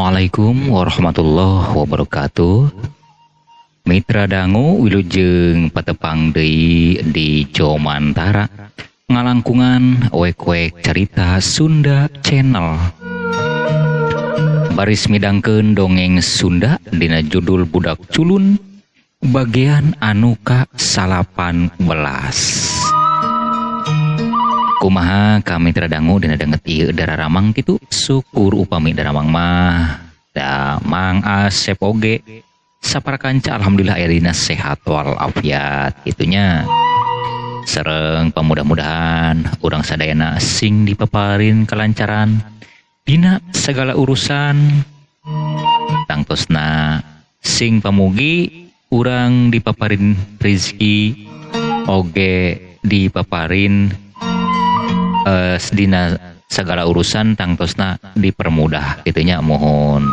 Assalamualaikum warahmatullahi wabarakatuh. Mitra dangu wilujeng patepang deui di Jomantara ngalangkungan wek-wek carita Sunda Channel. Baris midangkeun dongeng Sunda dina judul Budak Culun bagian anu ka-18. Kumaha kami mitra dangu dina danget ieu dararamang kitu syukur upami daramang mah da Mang Asep oge sapara kanca alhamdulillah aya dina sehat walafiat kitunya. Sareng pamudah-mudahan urang sadayana sing dipaparin kelancaran dina segala urusan, tangtosna sing pamugi urang dipaparin rizki oge dipaparin dina segala urusan tangtosna dipermudah gitunya mohon.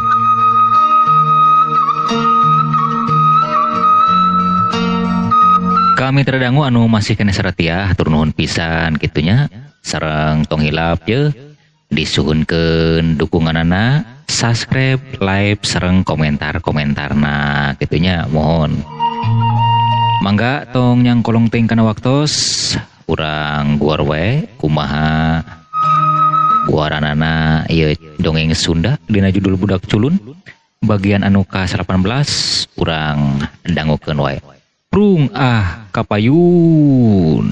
Kami terdangu anu masih kena saratia hatur nuhun pisan gitunya sareng tong hilap ye disuhunkeun dukunganana subscribe, like sareng komentar-komentarna gitunya mohon. Mangga tong nyangkolong teuing kana waktos urang guar wae kumaha guaranana ieu dongeng Sunda dina judul Budak Culun bagian anu ka-18 urang dangukeun wae. Prung ah kapayun.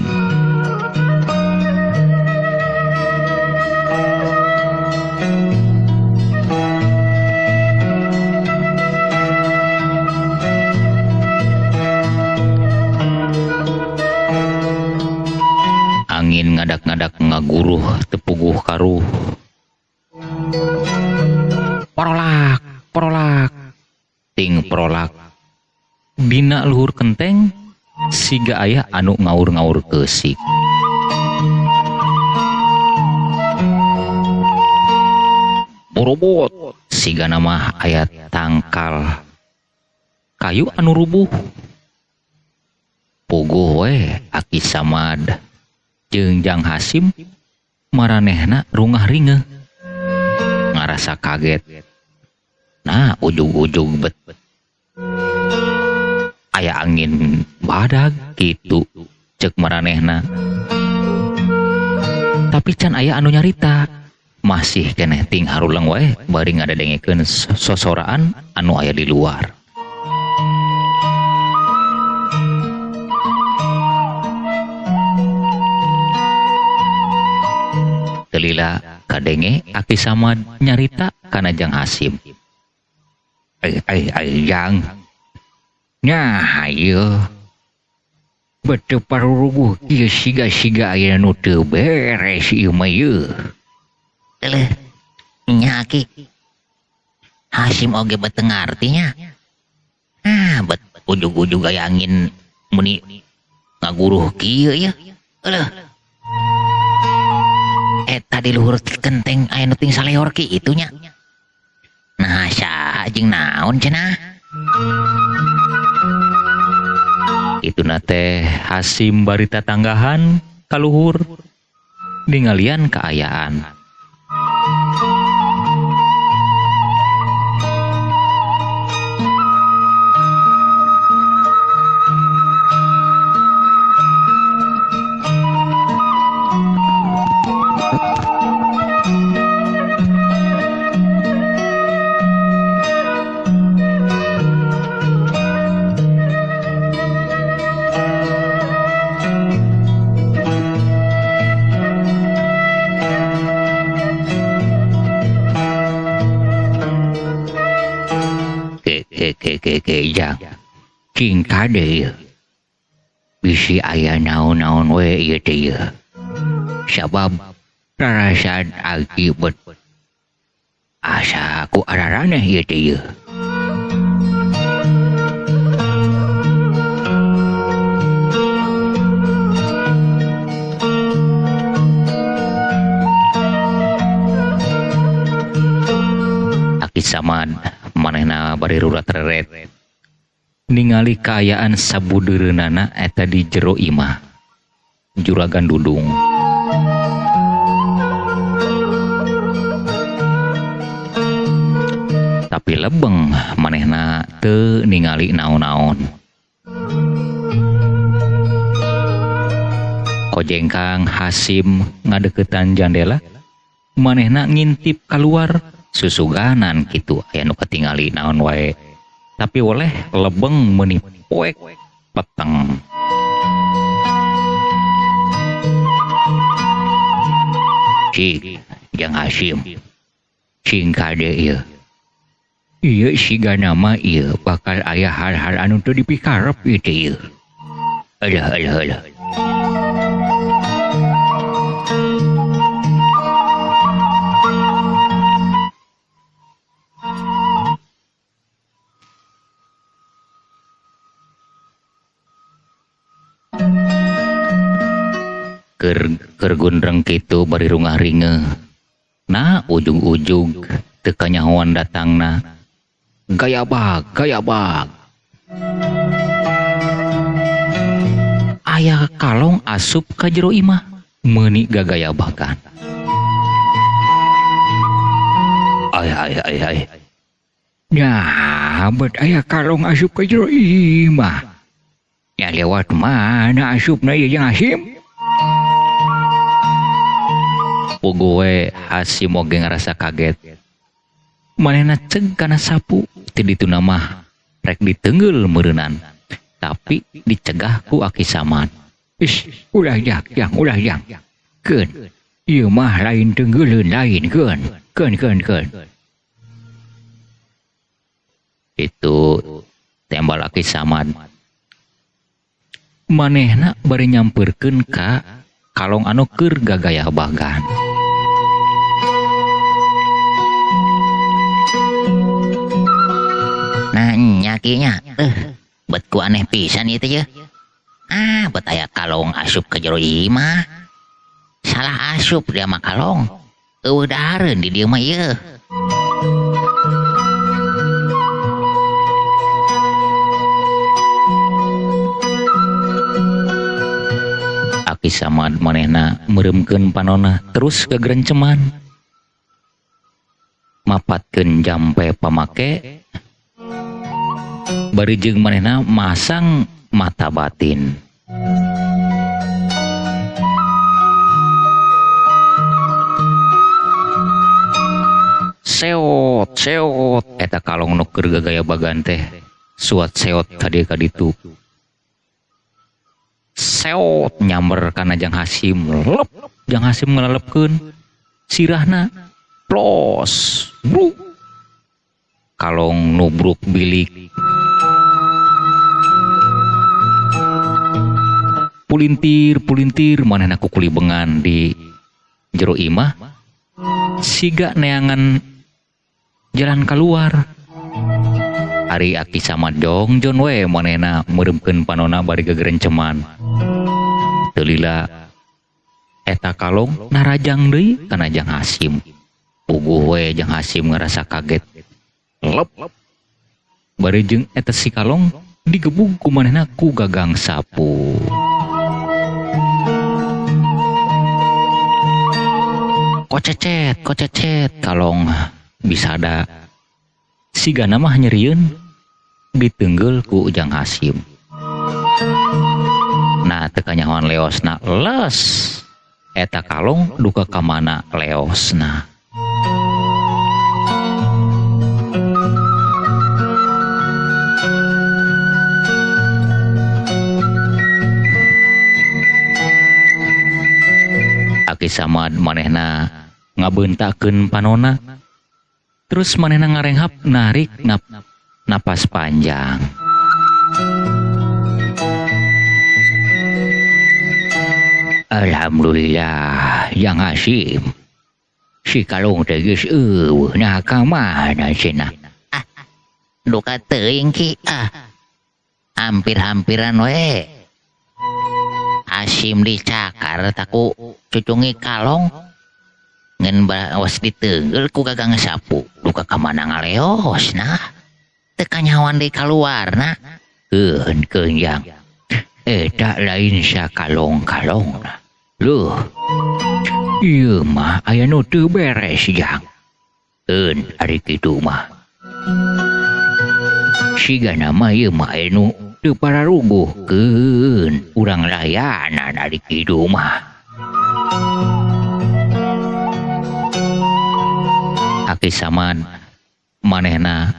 Angin ngadak-ngadak ngaguruh tepuguh karuh. Porolak, porolak, ting porolak. Dina luhur kenteng siga aya anu ngaur-ngaur keusik. Borobot siga nama aya tangkal kayu anu rubuh. Puguh we Aki Samad jeung Jang Hasim maranehna rungah ringeuh ngarasa kaget. Nah ujug-ujug bet aya angin badag gitu cek maranehna. Tapi can aya anu nyarita masih keneh ting haruleng wae bari ngadadengekeun sosoraan anu aya di luar. Telila kadenge Aki Samad nyarita kana Jang Hasim. Ai ai ai Jang. Nya ieu bete paruruguh kieu siga-siga aya nu teu beres ieu mah ieu. Eleuh nya Aki. Hasim oge bet teu ngarti nya. Ah bet ujug-ujug aya angin muni ngaguruh kieu ieu. Eleuh. Eta di luhur kenteng aya nu ting saleor ki itu nya. Nah saha jeung naon cenah? Ituna teh Hasim bari tatanggahan kaluhur ningalian kaayaan. Ke jang cing kade ieu bisi aya naon-naon we ieu teh ieu sabab rarasaan akibat asa ku araraneh ieu teh ieu. Aki Samad manehna bari rurat reret ningali kaayaan sabudeureunana eta di jero imah Juragan Dudung. Tapi lebeng manehna teu ningali naon-naon. Kojengkang Hasim ngadeukeutan jandela, manehna ngintip keluar susuganan kitu aya nu katingali naon wae. Tapi oleh lebeng meuni poek peteng. Cik, Jang Hasim. Cing kade ieu. Ieu sigana mah ieu bakal aya hal-hal anu teu dipikarep ieu teh ieu. Alah alah alah. Keur gundreng kitu bari rungah ringeuh. Nah ujug-ujug teu kanyahoan datangna. Gayabag, gayabag. Aya kalong asup ka jero imah meuni gagayabagan. Ay ay ay ay. Nah, bet aya kalong asup ka jero imah. Nya lewat mana asupna ieu Jang Hasim? Puguh we Hasim oge ngarasa kaget. Manehna ceg kana sapu ti dituna mah rek ditenggel meureunnan. Tapi dicegah ku Aki Samad. Ish, ulah jak, jang, ulah jang. Keun, ieu mah lain tenggeleun lain keun. Keun keun keun. Itu tembal Aki Samad. Manehna bari nyampeurkeun ka kalong anu keur gagayabagan. Nah nya ki nya, bet ku aneh pisan ieu teh ye. Ah, bet aya kalong asup ka jero imah. Salah asup dia mah kalong. Eueuh dahareun di dieu mah ieu. Aki Samad manehna meureumkeun panona terus gagerenceman. Mapatkeun jampe pamake bari jeung manehna masang mata batin. Seot seot eta kalong nu keur gagayabagan teh suat seot ka dieu ka ditu. Seot nyamber kana Jang Hasim, lep Jang Hasim ngalelepkeun sirahna plos bruk. Kalong nubruk bilik. Pulintir-pulintir manehna kukulibengan di jero imah siga neangan jalan keluar. Ari Aki Samad jongjon we manehna meureumkeun panona bari gegerenceman. Teu lila eta kalong narajang deui kana Jang Hasim. Puguh we Jang Hasim ngarasa kaget. Lep. Bari jeung eta si kalong digebug ku manehna ku gagang sapu. Kocecet, kocecet kalong bisada. Sigana mah nyerieun ditenggel ku Jang Hasim. Nah teu kanyahoan leosna les. Eta kalong duka ka mana leosna. Aki Samad manehna ngabeuntakeun panona. Terus manehna ngarenghap narik napas panjang. Alhamdulillah Jang Hasim. Si kalong teh geus eueuh nah ka mana cenah. Ah, duka teuing ki ah. Hampir-hampiran we. Hasim dicakar taku cucungi kalong. Ngan bawas ditenggel ku gagang sapu duka ka mana ngaleos nah. Teu kanyahoan deui kaluarna. Keun keun Jang. Eta lain sakalong-kalongna. Luh. Ieu mah aya nu teu beres Jang. Eun ari kitu mah. Sigana mah ieu mah anu teu pararuguhkeun urang layanan ari kitu mah. Aki Samad manehna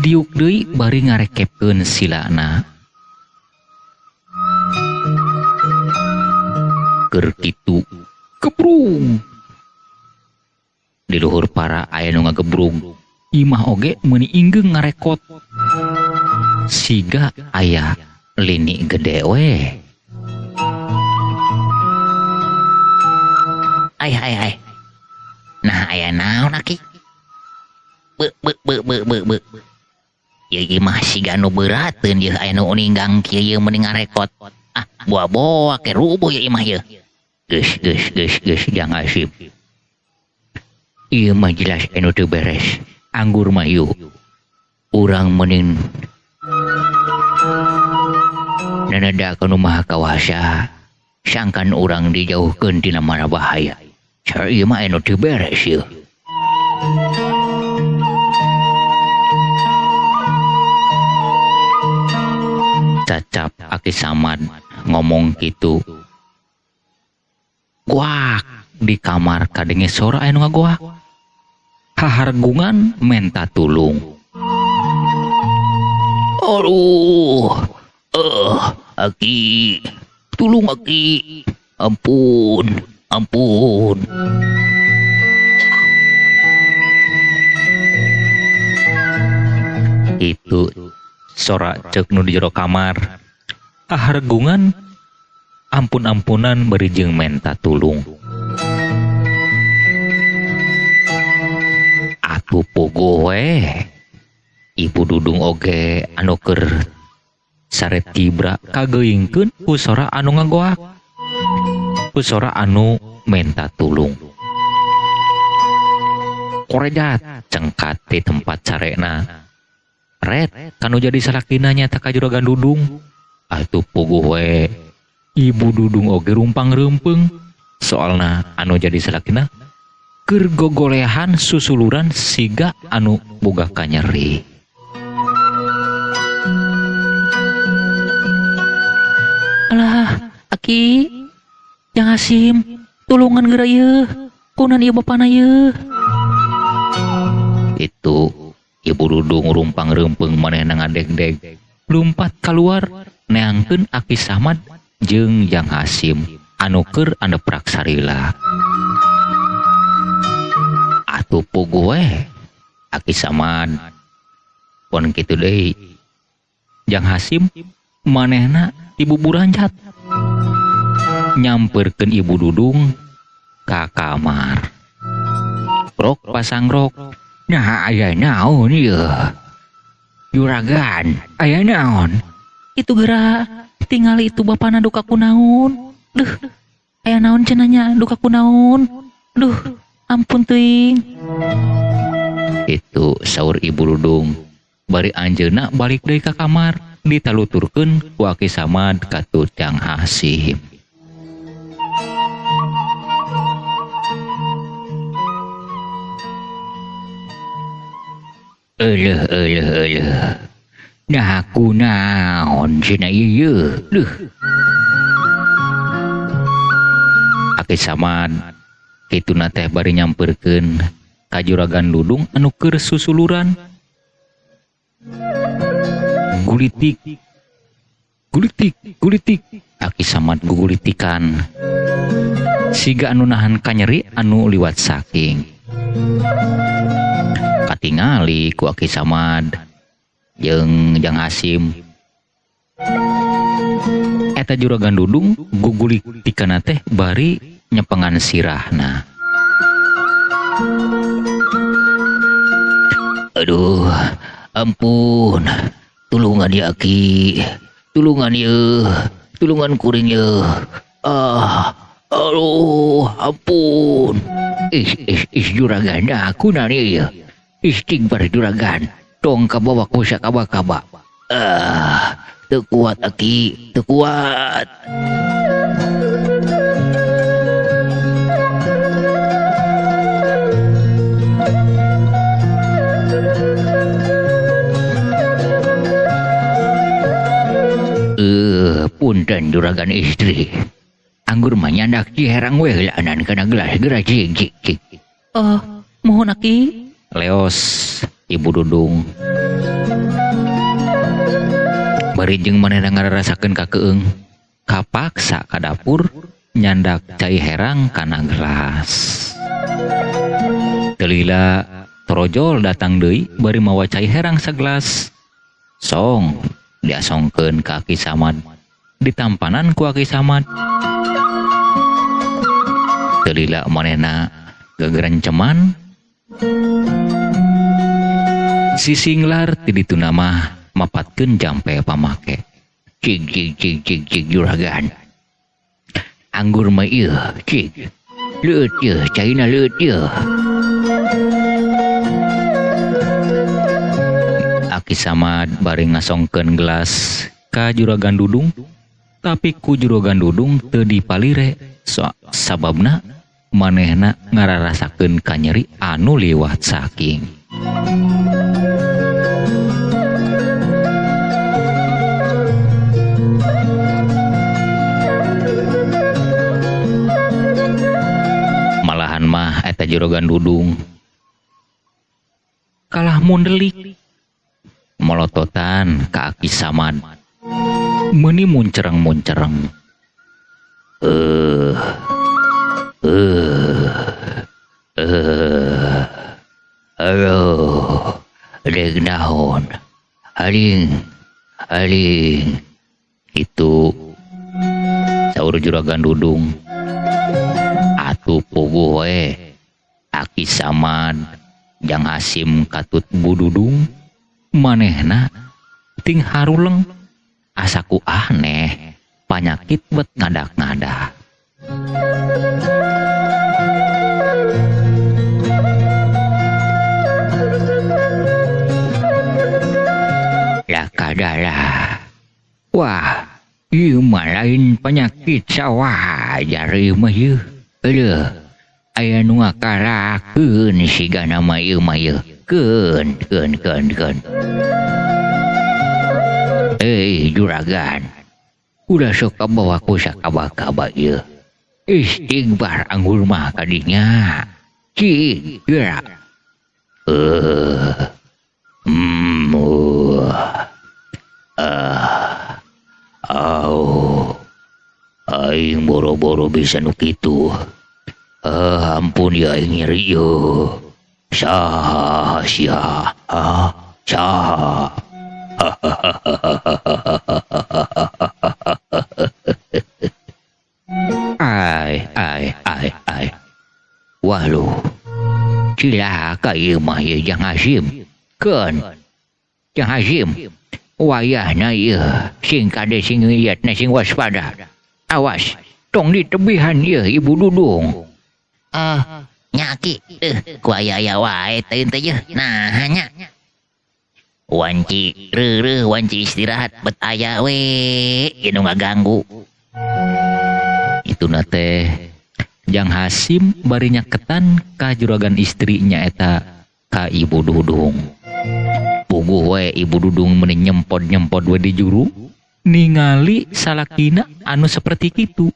diuk deui bari ngarekepkeun silana. Keur kitu gebrung. Di luhur para aya nu ngagebrug. Imah oge meuni inggeung ngarekot. Siga aya lini gede we. Ai ai ai. Nah aya naon aki? Be be be be be be. Ieu imah siga nu beurateun ieu aya nu ninggang kieu ieu meuni ngarekot. Ah, boa-boa ke rubuh ieu imah ieu. Geus geus geus geus Jang Hasyim. Ieu mah jelas anu teu beres. Anggur mah ieu. Urang meuning nanada ka nu Maha Kawasa. Sangkan urang dijauhkeun tina mara bahaya. Car ieu mah anu teu beres ieu. Cacap Aki Samad ngomong kitu. Guak di kamar kadenge sora anu ngagoak. Hahargungan menta tulung. Aduh, Aki, tulung Aki, ampun, ampun. Itu sora ceuk nu di jero kamar. Hahargungan ampun-ampunan bari jeung menta tulung. Atuh pogo we. Ibu Dudung oge anu keur sare tibra kageingkeun ku sora anu ngagoak. Ku sora anu menta tulung. Korejat cengkat di tempat carena. Ret kanu jadi salakina nyata ka juragan Dudung. Atuh puguh we. Ibu Dudung oge rumpang reumpeung. Soalna anu jadi salakina keur gogolehan susuluran siga anu boga kanyeri. Alah, Aki, Jang Hasyim, tulungan geura ieu. Kunan ieu bapana ieu. Itu Ibu Dudung rumpang reumpeung manehna ngadegdeg. Lumpat kaluar neangkeun Aki Samad jeung Jang Hasyim anu keur andeprak sarila. Atuh puguh we Aki Samad. Pon kitu deui. Jang Hasyim manehna tibuburanjat nyamperkeun Ibu Dudung ka kamar. Rok pasang rok. Nah aya naon ieu? Juragan, aya naon? Itu geura tingali itu bapana duka kunaon. Duh, aya naon cenah nya duka kunaon. Duh, ampun teuing. Itu saur Ibu Dudung. Bari anjeunna balik deui ka kamar ditaluturkeun ku Aki Samad ka Jang Hasyim. Eleuh eleuh eleuh. Nah kunaon cenah ieu? Duh. Aki Samad kituna teh bari nyamperkeun ka juragan Dudung anu keur susuluran. Gulitik gulitik gulitik. Aki Samad gugulitikan. Siga anu nahan kanyeri anu liwat saking. Katingali ku Aki Samad jeung Jang Hasyim. Eta juragan Dudung gugulitikanna teh bari nyepengan sirahna. Aduh, ampun. Tulungan ya Aki. Tulungan ya. Tulungan kuring ya. Ah, aduh, ampun. Ih, ih, ih juragan aku nani ya. Istighfar juragan. Tong kabawa ku sakaba-kaba. Ah, teu kuat Aki, teu kuat. Punten juragan istri. Anggur mah nyandak ciherang we heulaanan kana gelas geura cik cik cik. Oh, muhun aki. Leos Ibu Dudung. Bari jeung manehna ngararasakeun kakeung, kapaksa ka dapur nyandak cai herang kana gelas. Teu lila torojol datang deui bari mawa cai herang sagelas. Song diasongkeun ka Aki Samad. Ditampanan ku Aki Samad. Teu lila manehna gegerenceman. Si Singlar ti dituna mah mapatkeun jampe pamake. Cik cik cik cik cik juragan. Anggur mah ieu cik. Leueut ieu caina leueut ieu. Aki Samad bari ngasongkeun gelas ka juragan Dudung, tapi ku juragan Dudung teu dipalire sababna manehna ngararasakeun kanyeri anu liwat saking. Malahan mah eta juragan Dudung kalah mundelik molototan ka Aki Samad meuni muncereng-muncereng. Aduh, dek naon, aling, aling. Itu saur juragan Dudung. Atuh puguh we Aki Samad jang Hasim katut Bu Dudung manehna ting haruleng asaku aneh panyakit bet ngadak-ngadak. Lah kadalah. Wah, ieu mah lain penyakit sawajar ieu mah ieu. Aduh, aya nu ngakarakeun sigana mah ieu mah ieu. Keun keun keun keun. Juragan. Ulah sok kabawa ku sakaba-kaba ieu. Istighfar anggur mah kadinya. Cik, gerak. Aing boro-boro bisa nu kitu. Ampun ya aing nyeri ieu. Saha sia? Ha? Saha? Ai ai ai ai. Wah lu. Cilaka ieu mah ieu jang Hasim. Keun. Jang Hasim. Wayahna ieu sing kade sing ngeliatna sing waspada. Awas, tong ditebihan ieu Ibu Dudung. Nya Aki, ku aya-aya wae teuing teh yeuh. Nah nya. Wanci reureuh wanci istirahat bet aya we ieu nu ngaganggu. Ituna teh Jang Hasim bari nyaketan ka juragan istri nyaeta ka Ibu Dudung. Puguh we Ibu Dudung meuni nyempod-nyempod we di juru ningali salakina anu seperti kitu.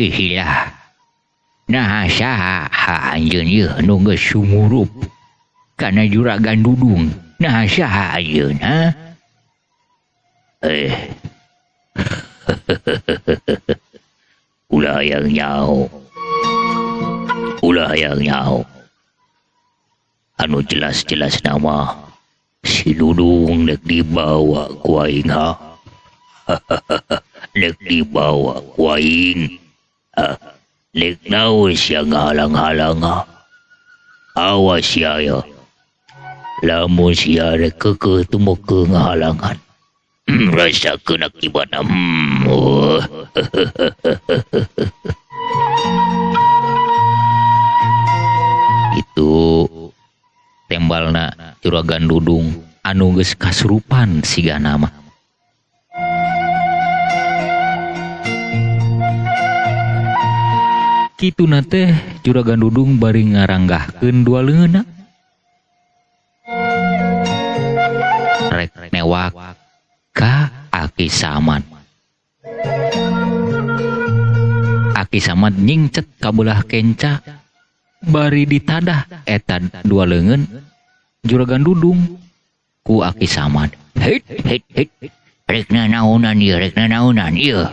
Ihilah. Nah saha anjeun ieu nu geus sumurup kana juragan Dudung. Nah saha anjeun ha? Ulah hayang nyaho. Ulah hayang nyaho. Anu jelas-jelas nama si Dudung dek dibawa ku aing ha. Dek dibawa ku aing. Dek naon sia ngahalang-halang ha. Awas sia ya. Lamun sia rek keukeuh tumeke ngahalangan. Rasakeun akibatna. Itu tembalna juragan Dudung anu geus kasurupan sigana mah. Kituna teh juragan Dudung bari ngaranggahkeun dua leungeunna. rek newak ka Aki Samad. Aki Samad nyingcet kabelah kenca bari ditadah eta dua leungeun Juragan Dudung ku Aki Samad. Hit hit hit rek nanaonan ieu, rek nanaonan ieu.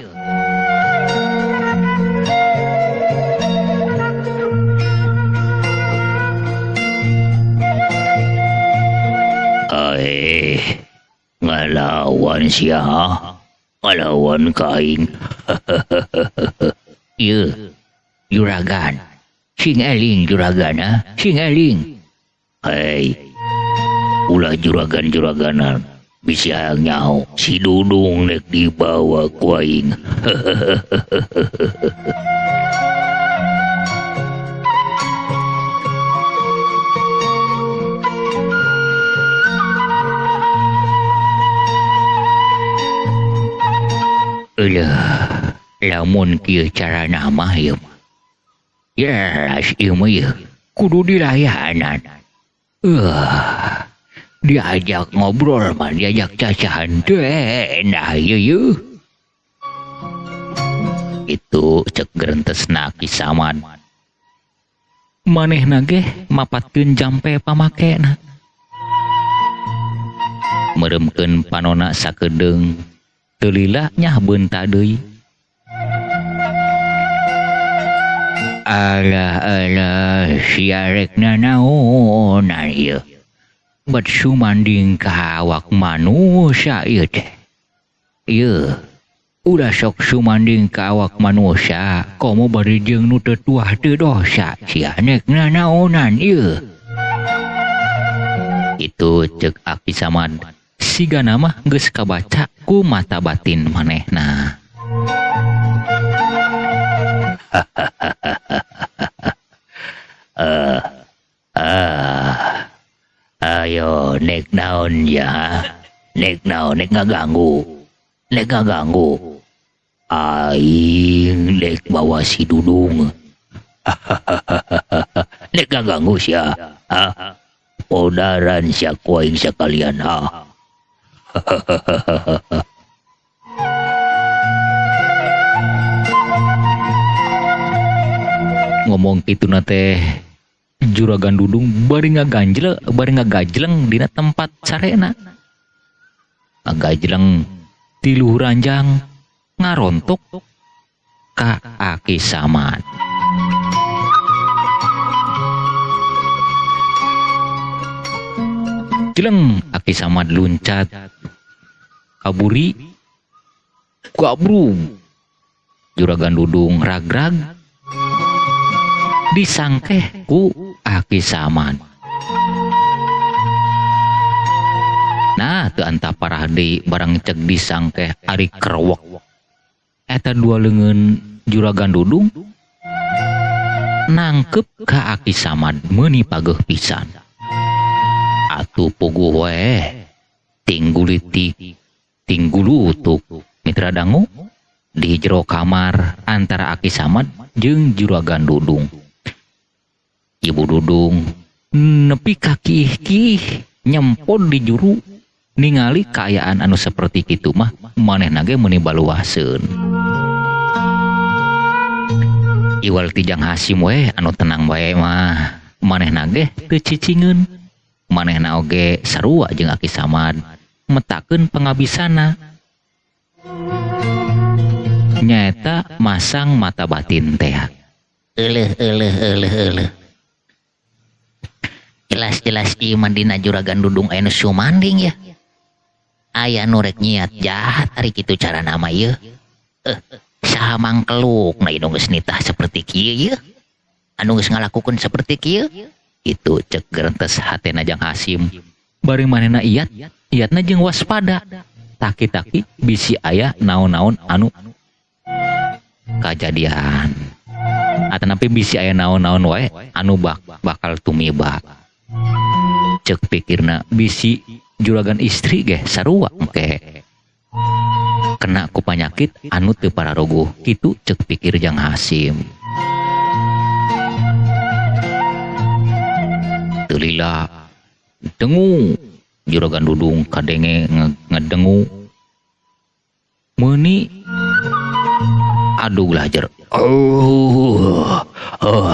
Ngalawan sia, ngalawan ka aing. Ieu juragan, sing eling juragan, ha? Sing eling. Hei, ulah juragan-juraganan, bisi hayang nyaho si Dudung nek dibawa ku aing. Eulah, lamun kieu carana mah ieu mah. Jelas ieu mah ieu kudu dilayanan. Diajak ngobrol mah diajak cacahan teh nah ieu ieu. Itu cek gerentesna Ki Samad. Manehna ge mapatkeun jampe pamakena. Meuremkeun panona sakedeung teu lila nyah beunta deui. Alah alah sia rek nanaonan ieu. Bet sumanding ka awak manusia ieu teh. Ieu ulah sok sumanding ka awak manusia, komo bari jeung nu teu tuah teu dosa sia nek nanaonan ieu. Itu cek Aki Samad. Sigana mah geus kabaca ku mata batin manehna. Ayo nek naon ya, nek naon nek ngaganggu, nek ngaganggu. Aing nek bawa si Dudung. Nek ngaganggu sia, ha? Podaran sia ku aing sakalian ha. Ngomong kituna teh Juragan Dudung bari ngaganjel, bari ngagajleng dina tempat sarena. Ngagajleng ti luhur ranjang ngarontok ka Aki Samad. Jeleng Aki Samad luncat kaburi gabrung. Juragan Dudung ragrag disangkeh ku Aki Samad. Nah teu anta parah deui barang cek disangkeh ari kerwek. Eta dua leungeun Juragan Dudung nangkep ka Aki Samad meuni pageuh pisan. Atuh puguh we tinggulitik tinggulutuk mitra dangu di jero kamar antara Aki Samad jeung Juragan Dudung. Ibu Dudung nepi ka kiih-kiih nyempon di juru ningali kaayaan anu seperti kitu mah manehna ge meuni baluaseun. Iwal ti Jang Hasim we anu tenang bae mah manehna ge teu cicingeun. Manehna oge sarua jeung Aki Samad metakeun pangabisana nyaeta masang mata batin teh. Euleuh euleuh euleuh euleuh. Jelas-jelas ieu mah dina Juragan Dudung aya nu sumanding ya. Aya nu rek nyiat jahat ari kitu carana mah ieu. Saha mangkeluk na ieu geus nitah seperti kieu ieu. Anu geus ngalakukeun seperti kieu. Itu cek gerentes hatena Jang Hasim. Bari manehna iat, iatna jeung waspada. Taki-taki bisi aya naon-naon anu kajadian. Atanapi bisi aya naon-naon wae anu bakal tumiba. Cek pikirna bisi juragan istri ge sarua engke. Kena ku panyakit anu teu pararoguh kitu cek pikir Jang Hasim. Teu lila dengu Juragan Dudung kadenge ngedengu meuni aduh lajer. Oh, oh,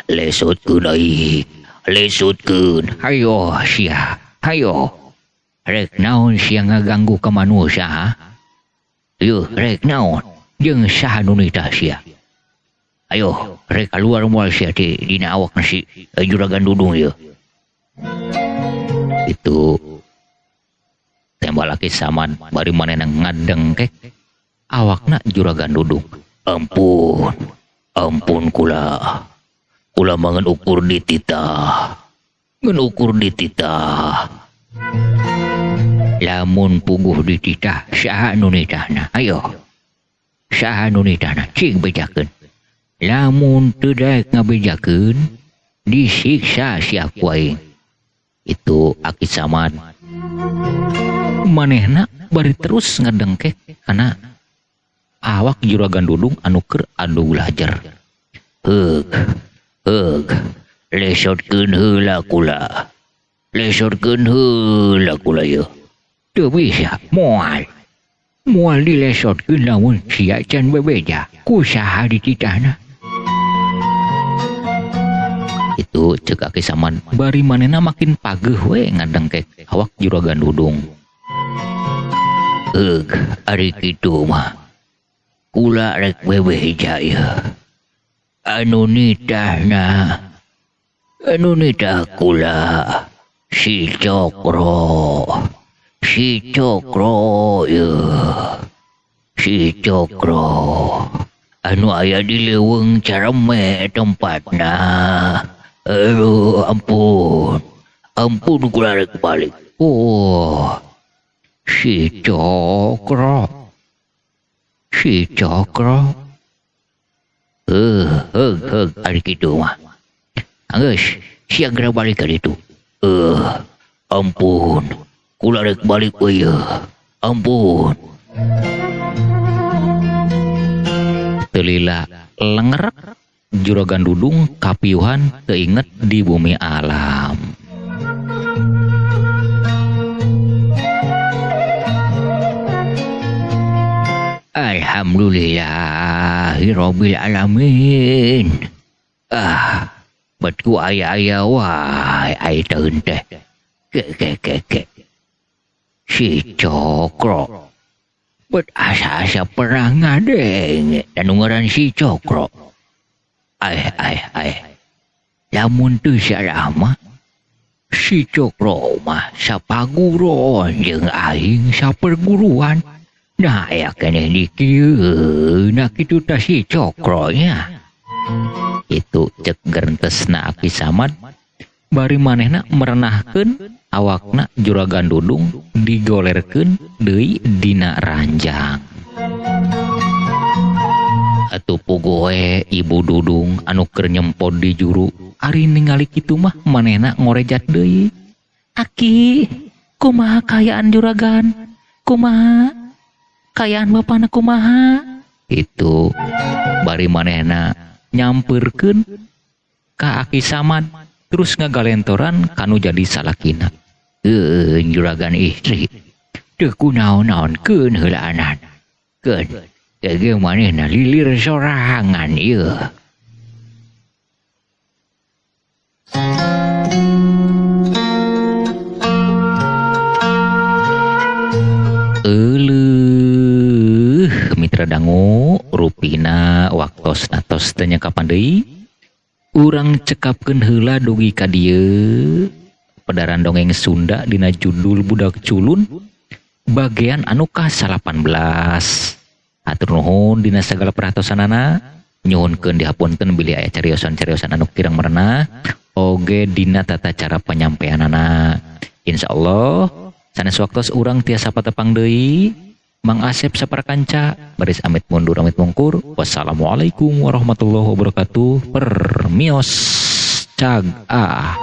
lesotkeun aing, lesotkeun. Hayo sia, hayo. Rek naon sia ngaganggu ka manusia, ha? Yuh, rek naon jeung saha nu nitah sia? Ayo, rek kaluar moal sia ti dina awak si Juragan Dudung ieu. Itu tembal Aki Samad bari manehna ngadengkek awakna Juragan Dudung. Ampun, ampun kula. Kula mah ngan ukur dititah. Ngan ukur dititah. Lamun puguh dititah, saha nu nitahna? Ayo. Saha nu nitahna? Cing bejakeun. Lamun teu daek ngabejakeun, disiksa sia ku aing. Itu Aki Samad. Manehna bari terus ngadengkek kana awak Juragan Dudung anu keur adu lajer. Heug, heug, lesotkeun heula kula. Lesotkeun heula kula ieu. Teu bisa, moal. Moal dilesotkeun lamun sia can bebeja. Ku saha dititahna? Itu ceuk Aki Samad bari manehna makin pageuh we ngadengkek awak Juragan Dudung. Heug, ari kitu mah. Kula rek bebeja ieu. Anu nitahna, anu nitah kula si Cokro. Si Cokro ieu. Si Cokro anu aya di leuweung Careme tempatna. Aduh, ampun. Ampun kula rek balik. Oh, si Cokro. Si Cokro. Heug, heug, ari kitu mah. Anggeus, sia geura balik ka ditu. Ampun. Kula rek balik we ieu. Ampun. Teu lila lengerek Juragan Dudung kapiuhan teu inget di bumi alam. Alhamdulillahirabbil alamin. Ah, bet ku aya-aya wae ai taeun teh. Ke ke ke ke. Si Cokro. Bet asa-asa pernah ngadenge anu ngaran si Cokro. Ai ai ai. Lamun teu salah mah si Cokro mah sapaguron jeung aing saperguruan. Nah, aya keneh di kieu, nah kitu tah si Cokro nya. Itu cek gerentesna Aki Samad bari manehna merenahkeun awakna Juragan Dudung digolerkeun deui dina ranjang. Atuh pugoe Ibu Dudung anu keur nyempod di juru ari ningali kitu mah manehna ngorejat deui. Aki, kumaha kaayaan juragan? Kumaha? Kaayaan bapana kumaha? Itu bari manehna nyampeurkeun ka Aki Samad terus ngagalentoran kanu jadi salakina. Juragan istri teu kunaon-naonkeun heulaanan. Keun ge manehna lilir sorangan ieu. Euleuh mitra dangu rupina waktos natos teu nyakapan deui. Urang cekapkeun heula dugi ka dieu pedaran dongeng Sunda dina judul Budak Culun bagian anu ka-18. Hatur nuhun dina sagala perhatosanana, nyuhunkeun dihapunten bilih aya cariosan-cariosan anu kirang merenah oge dina tata cara penyampaianana. Insyaallah sanes waktos urang tiasa patepang deui. Mang Asep saparakanca baris amit mundur amit mungkur. Wassalamualaikum warahmatullahi wabarakatuh. Permios cag ah.